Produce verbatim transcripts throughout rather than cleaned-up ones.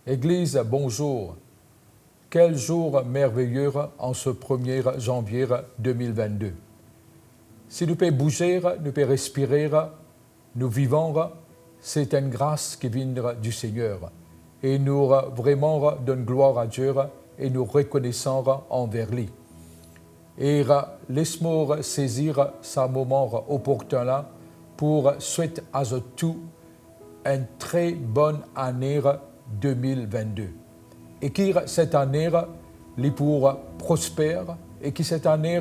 Église, bonjour. Quel jour merveilleux en ce premier janvier deux mille vingt-deux. Si nou pe bouze, nou pe respire, nou vivan, se enn gras ki vinn du Seigneur. E nou vreman donn glwar a Die e nou rekonesan anver li. E les mo sezir sa moman oportin la pou swet a zot tou enn tre bonn ane de mil vennde. E ki set ane li pou prosper, e ki set ane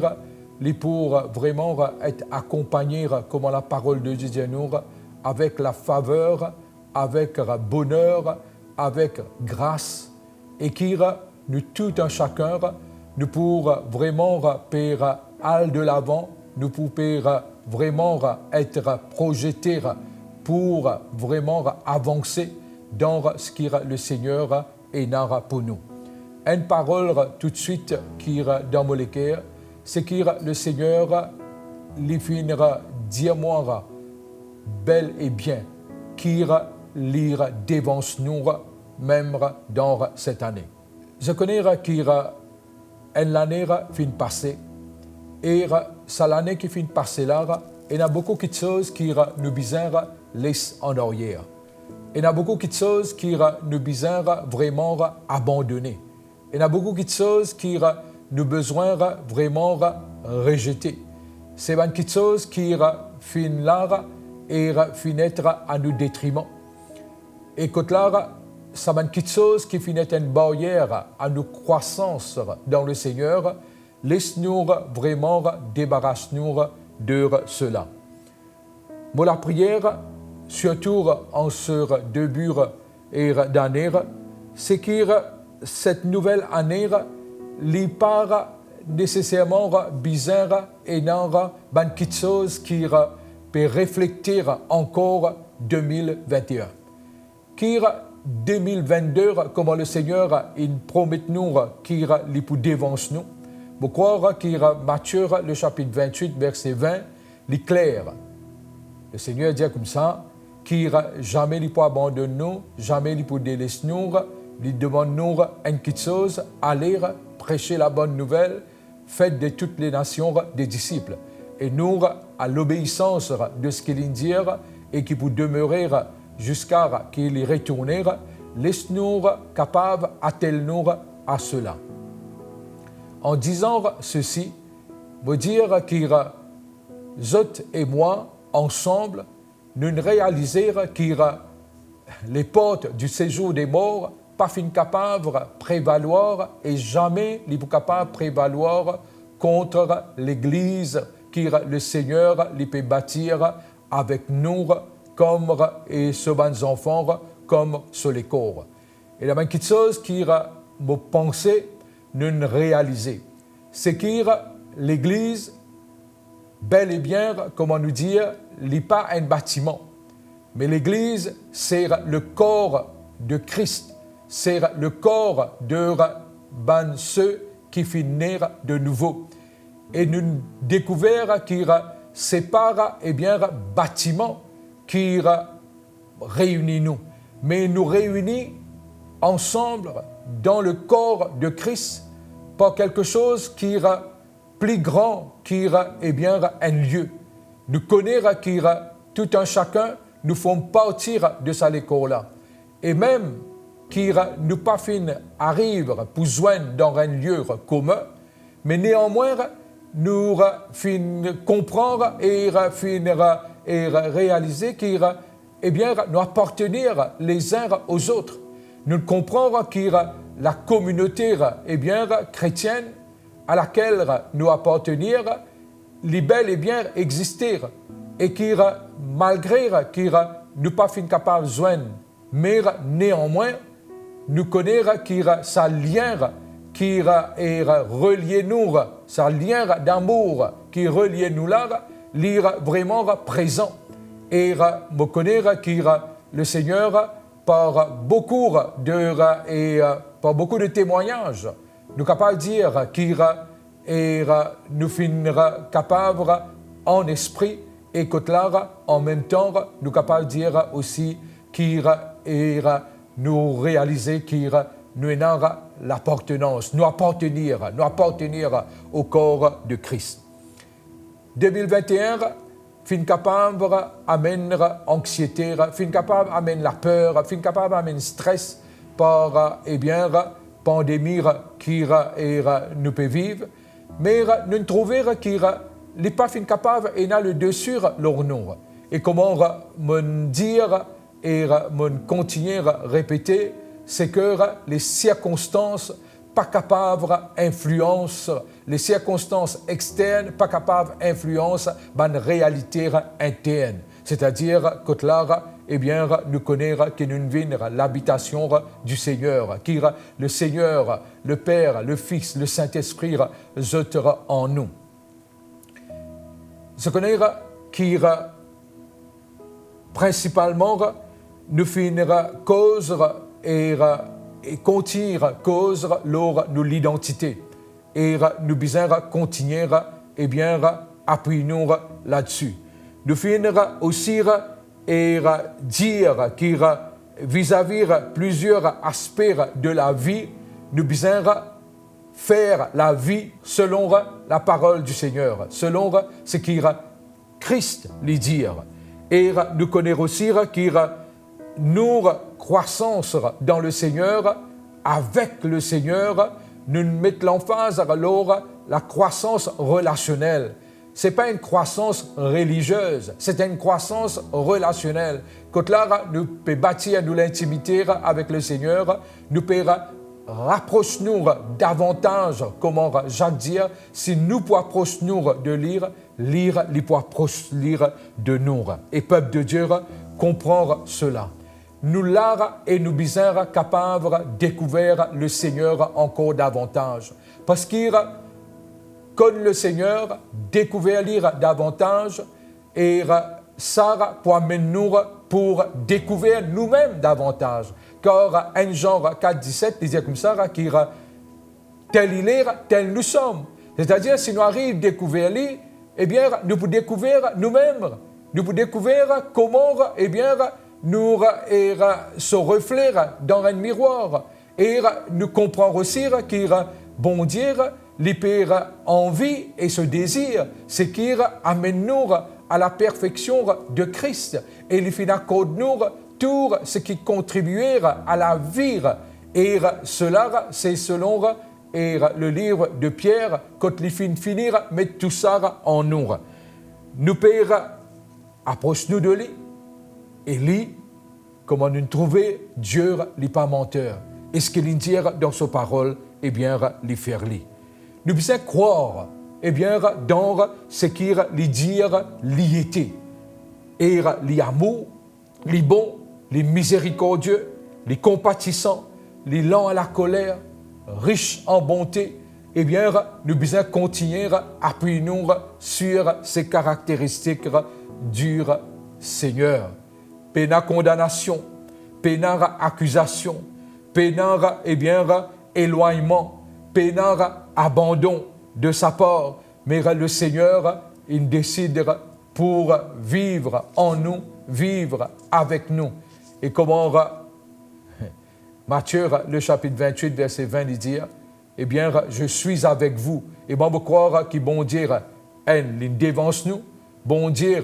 li pou vreman et akonpagne, kouma laparol de Die dir nou, avek lafaver, avek boner, avek gras, e ki nou tou enn sakenn, nou pou vreman pe al delavan, nou pou pe vreman et prozete pou vreman avanse dan seki le Seigneur ena pou nou. Enn parol toutswit ki dan mo leker, seki le Seigneur li finn dir mwa bel e bien, ki li devans nou mem dan set ane. Zot kone ki enn lane finn pase, e sa lane ki finn pase la, ena boukou kiksoz ki nou bizin les an aryer. Ena boukou kiksoz ki nou bizin vreman abandone. Ena boukou kiksoz ki nou bizin vreman rezete. Se bann kiksoz ki finn la e finn et a nou detriman. E kot la, sa bann kiksoz ki finn et enn baryer a nou krwasans dan le Seigneur, les nou vreman debaras nou de sela. Mo lapriyer, sirtou an se debi e dane, seki set nouvel ane li pa neseserman bizin ena bann kiksoz ki pe reflekte ankor de mil vennde. Ki de mil vennde, kouma le Seigneur inn promet nou ki li pou devans nou. Mo krwar ki Matie, le sapit vintwit, verse vin, li kler. Le Seigneur dir koumsa, ki zame li pou abandonn nou, zame li pou deles nou, li demann nou enn kiksoz, ale, prese labonn nouvel, faites de toutes les nations des disciples. E nou, a lobeisans de seki li dir e ki pou demere ziska ki li retourne, les nou kapav atel nou a sela. En disant ceci, mo dir ki zot e mwa, ansanm, nou realize ki leport du séjour des morts pa finn kapav prevalwar e zame li pou kapav prevalwar kont legliz ki le Seigneur li pe batir avek nou kom e so bann zanfan, kom so lekor. E la bann kiksoz ki mo panse nou realize, seki legliz, bel e bien, kouma nou dir, li pa enn batiman. Me legliz, se le kor de Kris, se le kor de bann se ki finn ne de nouvo. E nou dekouver ki se pa, e bien, batiman ki reini nou, me nou reini ansanm dan le kor de Kris par kiksoz ki pli gran ki, e bien, enn lie. Nou kone ki tou enn sakenn nou form parti de sa lekor la. E mem ki nou pa finn ariv pou zwenn dan enn lie komin, me neanmwin nou finn konpran e finn e realize ki, e bien, nou apartenir les uns aux autres. Nou konpran ki lakominote, e bien, kretienn a lakel nou apartenir, li bel e bien existe, e ki malgre ki nou pa finn kapav zwenn, me neanmwin nou kone ki sa lien ki e relie nou, sa lien damour ki relie nou la, li vreman prezan. E mo kone ki le Seigneur, par boukou de, e par boukou de temwagnaz, nou kapav dir ki e nou finn kapav an lespri, e kot la, an mem tan, nou kapav dir osi ki e nou realize ki nou ena lapartenans, nou apartenir, nou apartenir o kor de Kris. De mil vinn-e-enn finn kapav amenn anksiete, finn kapav amenn laper, finn kapav amenn stres par, ebien, pandemi ki, e, nou pe viv. Me nou trouve ki li pa finn kapav ena ledesi lor nou. E kouma mo dir, e mo kontigne repete, se ki les sirkonstans pa kapav inflians, les sirkonstans extern pa kapav inflians bann realite intern. Setadir, kot la, ebien, nou kone ki nou vinn labitasion du Seigneur, ki le Seigneur, le Père, le Fils, le Saint-Esprit, zot an nou. Zot kone ki, prinsipalman, nou finn koz e, e kontign koz lor nou lidantite. E nou bizin kontigne, ebien, apiy nou ladsi. Nou finn osi e dir ki vizavi plizier aspe de lavi, nou bizin fer lavi selon laparol du Seigneur, selon seki Kris li dir. E nou kone osi ki nou krwasans dan le Seigneur, avek le Seigneur, nou met lanfaz lor lakrwasans relasionel. Se pa enn krwasans reliziez, se enn krwasans relasionel. Kot la, nou pe batir nou lintimite avek le Seigneur, nou pe rapros nou davantaz, kouma Zak dir, si nou pou apros nou de li, li, li pou apros li de nou. E pep de Die, konpran sela. Nou la e nou bizin kapav dekouver le Seigneur ankor davantaz. Parski konn le Seigneur, dekouver li davantaz, e sa pou amenn nou pou dekouver noumem davantaz. Kar enn Zan kat diset, li dir koumsa ki tel il est, tel nous sommes. Setadir, si nou ariv dekouver li, ebien, nou pou dekouver noumem. Nou pou dekouver kouma, ebien, nou, e, so refle dan enn mirwar. E nou konpran osi ki Bondie, li pe anvi e so dezir, seki amenn nou a laperfeksion de Kris. E li finn akord nou tou seki kontribie a lavi. E sela, se selon e le liv de Pier, kot li finn fini met tou sa an nou. Nou pe apros nou de li, e li, kouma nou trouve, Die, li pa manter. E seki li dir dan so parol, ebien, li fer li. Nou bizin krwar, ebien, dan seki li dir li ete. E li amour, li bon, li mizerikordie, li konpatisan, li lan a lakoler, ris an bonte, ebien, nou bizin kontigne apiy nou sir se karakteristik du Seigneur. Pena kondanasion, pena akizasion, pena, ebien, elwagnman, pena abandon de sa par, me le Seigneur, li desid pou viv an nou, viv avek nou. E kouma Matie, le chapitre vingt-huit, verset vingt, li dir, ebien, je suis avec vous. E mwa, mo krwar ki Bondie, enn, li devans nou, Bondie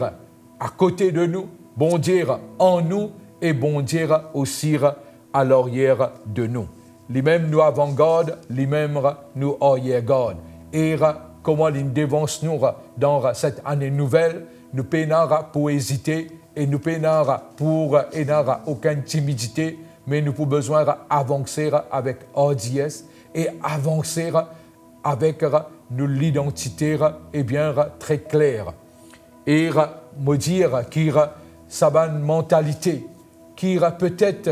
akote de nou, Bondie an nou, e Bondie osi alaryer de nou. Limem nou avangard, limem nou aryergard. E kouma li devans nou dan set ane nouvel, nou pena pou ezite e nou pena pou ena okenn timidite, me nou pou bizin avanse avek ardies e avanse avek nou lidantite, ebien, tre kler. E mo dir ki sa bann mantalite ki petet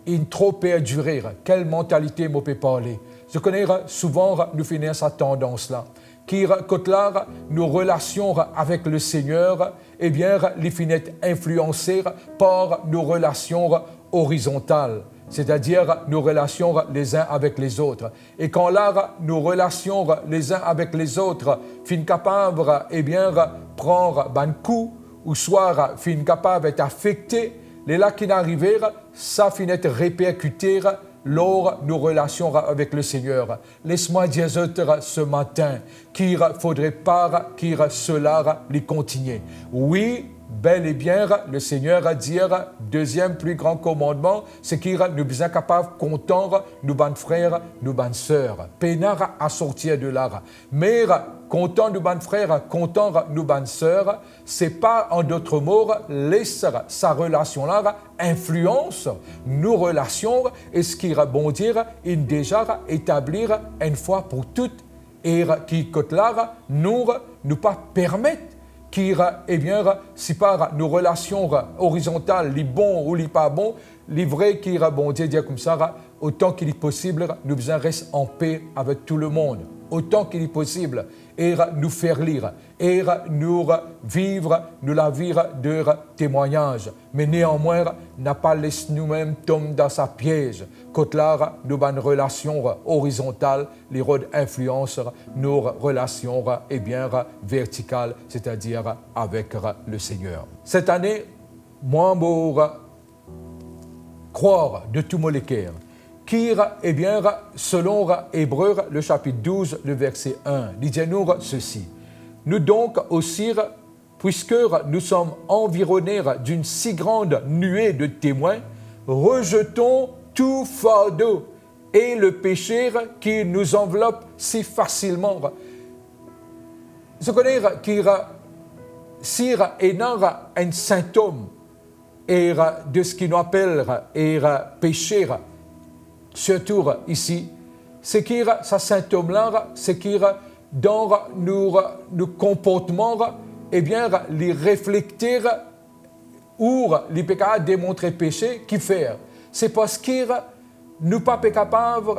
inn tro perdire, kel mantalite mo pe parle? Zot kone, souvan nou finn ena sa tandans la, ki kot la nou relasion avek le Seigneur, ebien, li finn et inflianse par nou relasion orizontal, setadir nou relasion lezin avek lezot. E kan la nou relasion lezin avek lezot finn kapav, ebien, pran bann kou, ouswa finn kapav et afekte, Lerla ki'nn arive, sa finn et reperkite lor nou relasion avek Lesegner. Les mwa dir zot se matin ki fodre pa ki sela li kontigne. Wi, bel e bien, Lesegner dir, deziem pli gran komandman, se ki nou bizin kapav kontan nou bann frer, nou bann ser. Pena a sortir de la. Me kontan nou bann frer, kontan nou bann ser, se pa, an dot mo, les sa relasion la inflians nou relasion, e seki Bondie inn deza etabli enn fwa pou tou, e ki kot la nou, nou pa permet ki, ebien, si pa nou relasion orizontal li bon ou li pa bon, li vre ki Bondie dir koumsa, otan ki li posib, nou bizin res anpe avek tou lemond, otan ki li posib, e nou fer li, e nou viv nou lavi de temwagnaz. Me neanmwin, napa les noumem tom dan sa piez kot la nou bann relasion orizontal li rod inflians nou relasion, ebien, vertikal, setadir avek Lesegner. Set ane, mwa mo krwar de tou mo leker ki, ebien, selon Ebre, le sapit douz, le verse enn, li dir nou sesi: Nous donc aussi, puisque nous sommes environnés d'une si grande nuée de témoins, rejetons tout fardeau et le péché qui nous enveloppe si facilement. Zot kone ki si ena enn sintom, e de seki nou apel, e pese, sirtou isi, seki sa sintom la, seki dan nou, nou konportman, ebien, li reflekte ou li pe kapav demontre pese, kifer? Se parski nou pa pe kapav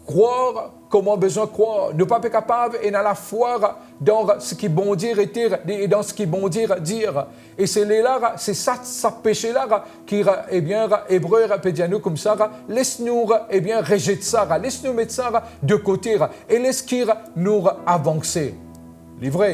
krwar kouma bizin krwar. Nou pa pe kapav ena lafwa dan seki Bondie ete e dan seki Bondie dir. E se lerla, se sa, sa pese la ki, ebien, Ebre pe dir nou koumsa, les nou, ebien, rezet sa, les nou met sa de kote e les ki nou avanse. Li vre,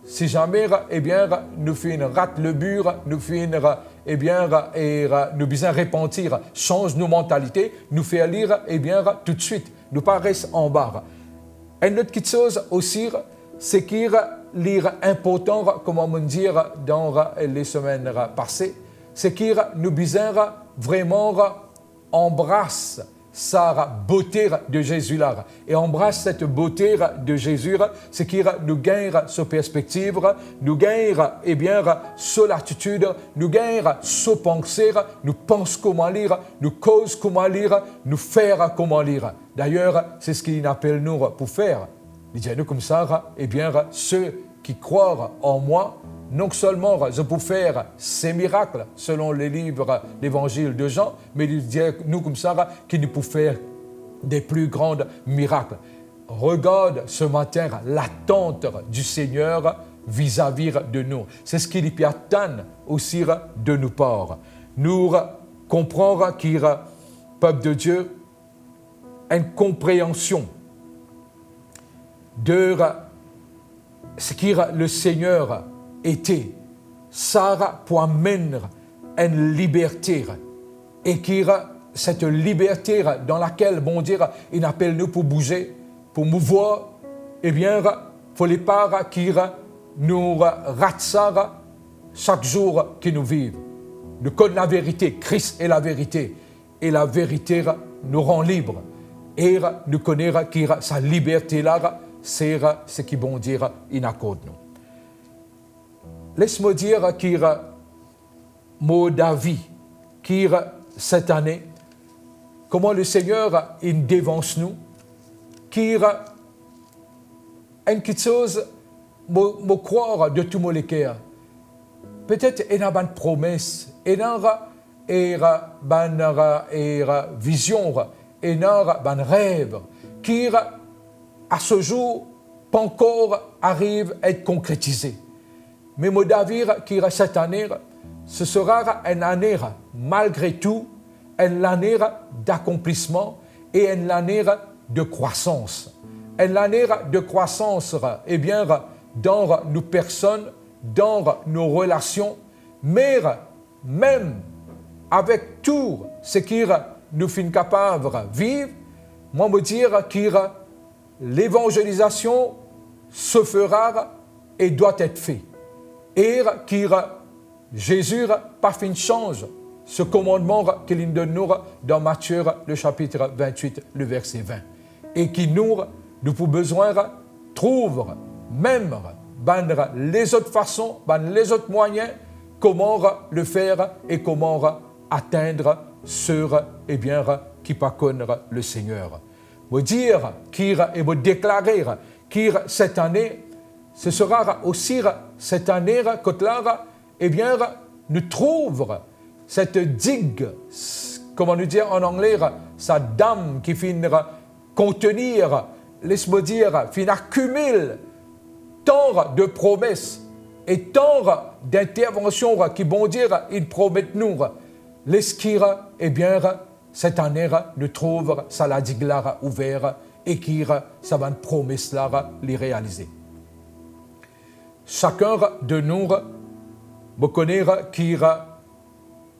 si zame, ebien, nou finn rat le bi, nou finn, ebien, e nou bizin repanti, sanz nou mantalite, nou fer li, ebien, toutswit. Nou pa res anba. Enn lot kiksoz osi, seki li inportan, kouma mo'nn dir dan lesemenn pase, seki nou bizin vreman anbras sa bote de Zezi la. E anbras set bote de Zezi, seki nou gagn so perspektiv, nou gagn, ebien, so latitid, nou gagn so panse, nou pans kouma li, nou koz kouma li, nou fer kouma li. Dayer, se seki li apel nou pou fer. Li dir nou koumsa, ebien, se ki krwar an mwa, non selman zot pou fer se mirak, selon leliv Levanzil de Zan, me li dir nou koumsa ki nou pou fer de pli gran mirak. Regard se matin latant di Segner vizavi de nou. Se seki li pe atann osi de nou par. Nou konpran ki pep de Die, enn konpreansion de seki Lesegner ete, sa pou amenn enn liberte, e ki set liberte dan lakel Bondie inn apel nou pou bouze, pou mouvwar, ebien, fode pa ki nou rat sa sak zour ki nou viv. Nou konn laverite, Kris e laverite, e laverite nou rann lib, e nou kone ki sa liberte la, se seki Bondie inn akord nou. Les mo dir ki mo davi ki set ane, kouma Lesegner inn devans nou, ki enn kiksoz mo, mo krwar de tou mo leker. Petet ena bann promes, ena e bann e vizion, ena bann rev ki a se zour pankor ariv et konkretize. Me mo davi ki set ane, se sera enn ane, malgre tou, enn lane d'akonplisman e enn lane de krwasans. Enn lane de krwasans, ebien, dan nou personn, dan nou relasion, me mem avek tou seki nou finn kapav viv, mwa mo dir ki levanzelizasion se fera e dwa et fe. E ki Zezi pa finn sanz se komannman ki linn donn nou dan Matie, le chapitre vingt-huit, le verset vingt. E ki nou, nou pou bizin trouv mem bann lezot fason, bann lezot mwayin, kouma le fer e kouma atenn se, ebien, ki pa konn Lesegner. Mo dir ki, e mo deklare ki set ane, se sera osi set ane kot la, ebien, nou trouv set dig, s-, kouma nou dir an angle, sa dam ki finn kontenir, les mo dir, finn akimil tan de promes e tan d'intervansion ki Bondie inn promet nou. Les ki, ebien, set ane, nou trouv sa ladig la ouver e ki sa bann promes la li realize. Sakenn de nou, mo kone ki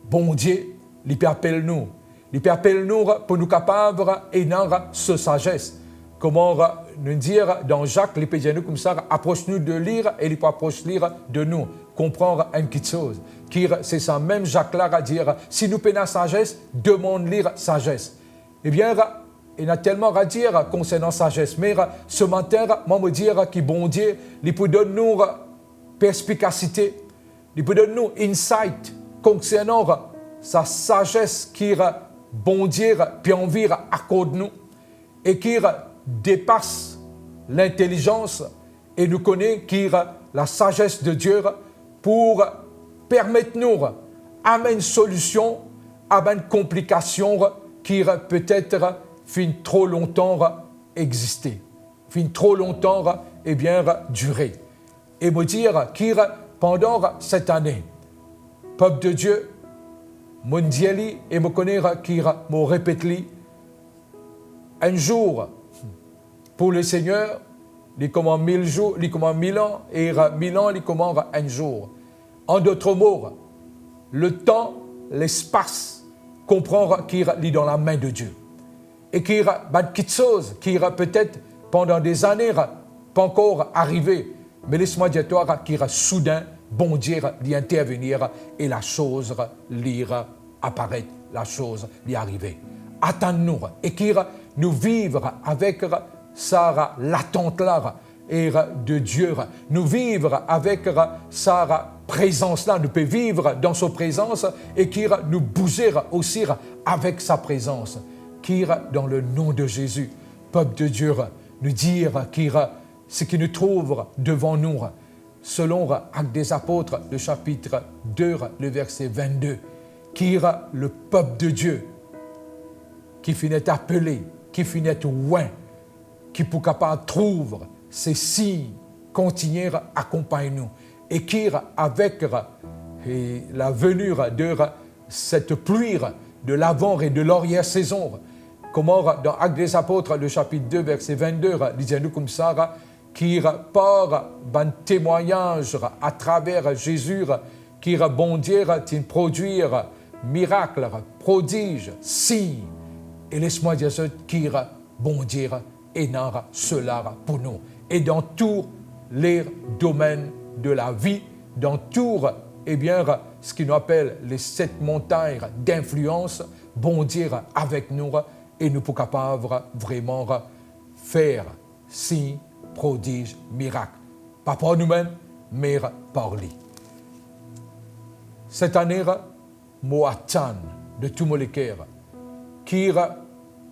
Bondie, li pe apel nou. Li pe apel nou pou nou kapav ena so sazes. Kouma nou dir dan Zak, li pe dir nou koumsa, apros nou de li e li pou apros li de nou. Konpran enn kiksoz. Ki se sa mem Zak la dir, si nou pena sazes, demann li sazes. Ebien, ena telman a dir konsernan sazes, me se matin, mwa mo dir ki Bondie, li pou donn nou perspikasite, li pou donn nou insight konsernan sa sazes ki Bondie pe anvi akord nou, e ki depas lintelizans, e nou kone ki lasazes de Dieu pou permet nou amenn solision a bann konplikasion ki petet finn tro lontan existe, finn tro lontan, ebien, dire. E mo dir ki pandan set ane, pep de Dieu, mo dir li e mo kone ki mo repet li, enn zour pou Lesegner, li kouma mil zour, li kouma mil an, e mil an, li kouma enn zour. An dot mo, letan, lespas, konpran ki li dan lame de Dieu. E ki bann kiksoz ki petet pandan de zane pa ankor arive, me les mwa dir twa ki soudin Bondie li intervenir e lasoz li aparet, lasoz li arive. Atann nou e ki nou viv avek sa latant la e de Dieu. Nou viv avek sa prezans la, nou pe viv dan so prezans e ki nou bouze osi avek sa prezans. Ki dan le nom de Jésus, pep de Dieu, nou dir ki seki nou trouv devan nou, selon Actes des Apôtres, le chapitre deux, le verset vingt-deux, ki le pep de Dieu ki finn et apele, ki finn et win, ki pou kapav trouv se sign kontinie akonpagn nou, e ki avek, e, la venue de cette pluie de l'avant et de l'arrière-saison, kouma dan Actes des Apôtres, le chapitre deux, verset vingt-deux, li dir nou koumsa, ki par bann temwagnaz atraver Zezi, ki Bondie ti prodwir mirak, prodiz, sign, e les mwa dir zot ki Bondie ena sela pou nou. E dan tou le domenn de lavi, dan tou, ebien, seki nou apel le set montagn d'influence, Bondie avek nou, e nou pou kapav vreman fer sign, prodiz, mirak. Pa par noumem, me par li. Set ane, mo atann de tou mo leker ki,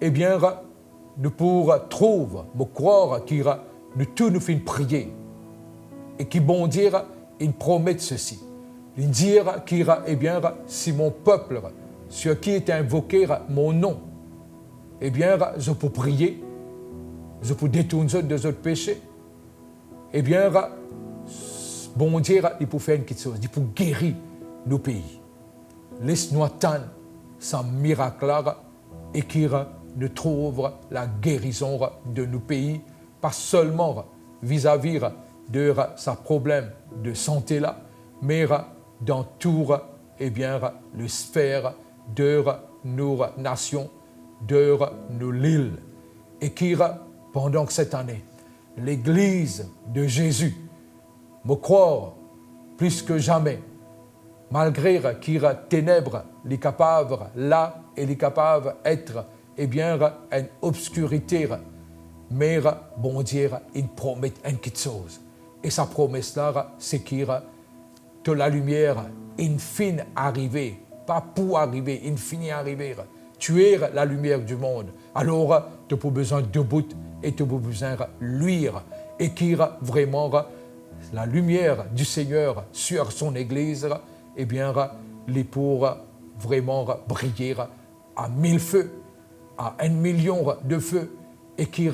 ebien, nou pou trouv, mo krwar ki nou tou nou finn priye, e ki Bondie inn promet sesi. Li dir ki, ebien, si mon pep, ceux qui invoquent mon nom, ebien, zot pou priye, zot pou detourn zot de zot pese, ebien, Bondie, li pou fer enn kiksoz, li pou geri nou pei. Les nou atann sa mirak la, e ki nou trouv lagerizon de nou pei, pa selman vizavi de sa problem de sante la, me dan tou, ebien, le sfer de nou nasion, de nou lil. E ki pandan set ane, Legliz de Zezi, mo krwar plis ki zame, malgre ki teneb li kapav la e li kapav et, ebien, enn obskirite, me Bondie inn promet enn kiksoz. E sa promes la, se ki to lalimier inn finn arive, pa pou arive, inn fini arive. Tu es la lumière du monde. Alor, to pou bizin debout e to pou bizin lwir. E ki vreman lalimier du Seigneur sur son église, ebien, li pou vreman briye a mil fe, a enn milion de fe, e ki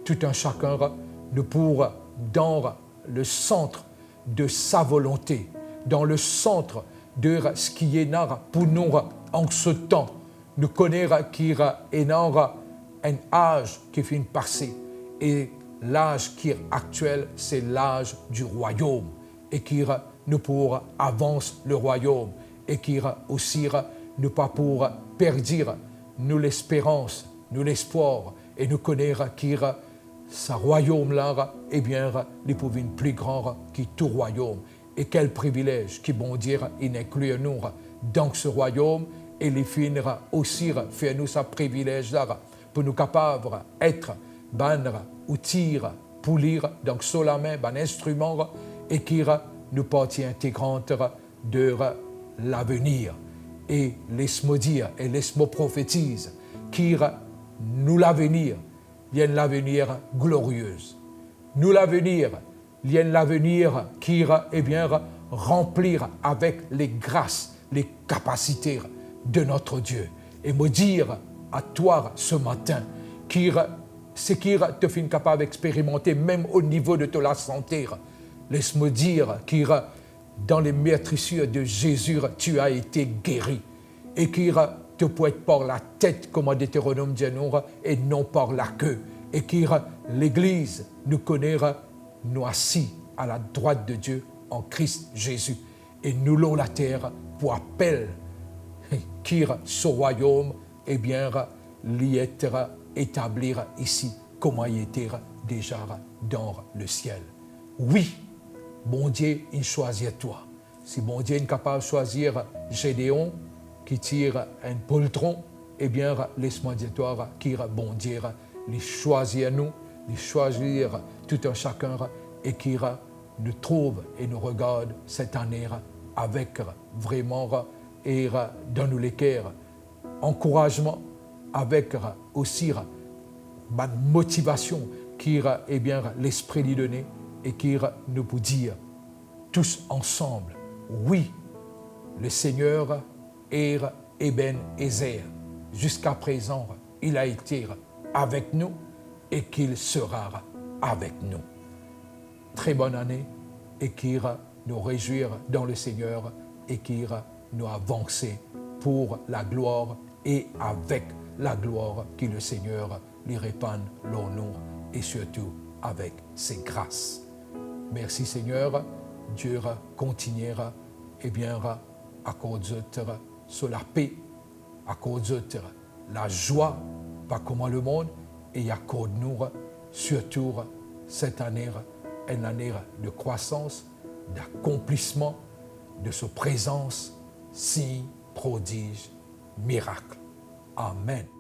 tou enn sakenn nou pou dan le centre de sa volonte, dan le centre de seki ena pou nou an se tan. Nou kone ki ena enn az ki finn pase, e laz ki aktiel, se laz du rwayom, e ki nou pou avans le rwayom, e ki osi nou pa pou perdi nou lesperans, nou lespwar, e nou kone ki sa rwayom la, ebien, li pou vinn pli gran ki tou rwayom. E kel privilez ki Bondie inn inklir nou dan se rwayom, e li finn osi fer nou sa privilez la pou nou kapav et bann outi pou li, donk so lame, bann instriman, e ki nou parti integrant de lavenir. E les mo dir, e les mo profetiz, ki nou lavenir, li enn lavenir gloriez. Nou lavenir, li enn lavenir ki, ebien, ranpli avek les gras, les kapasite de notre Dieu. E mo dir a twa se matin, ki seki to finn kapav experimante, mem o nivo de to lasante, les mo dir ki dans les meurtrissures de Jésus, tu as été guéri. E ki to pou et par latet, kouma Deteronom dir nou, e non par lake. E ki Legliz, nou kone, nou asi a ladrwat de Dieu an Kris Zezi. E nou lor later pou apel ki so rwayom, ebien, li et etabli isi, kouma li ete deza dan lesiel. Wi, Bondie inn swazir twa. Si Bondie inn kapav swazir Zedeon, ki tir enn poltron, ebien, les mo dir twa ki Bondie, li swazir nou, li swazir tou enn sakenn, e ki nou trouv e nou regard set ane avek vreman, e dan nou leker, ankourazman, avek osi bann motivasion ki, ebien, Lespri li done, e ki nou pou dir tous ensemble, wi, le Seigneur est Ebenezer. Jusqu'à présent, il a été avec nous et qu'il sera avec nous. Très bonne année, e ki nou rezwir dan le Seigneur, e ki nou avanse pour la gloire et avec la gloire ki le Seigneur li repann lor nou, e sirtou avek se gras. Mersi Seigneur, Dieu kontinie, ebien, akord zot so lape, akord zot lazwa, pa kouma lemond, e akord nou sirtou set ane enn ane de krwasans, dakonplisman de so prezans, sign, prodiz, mirak. Amen.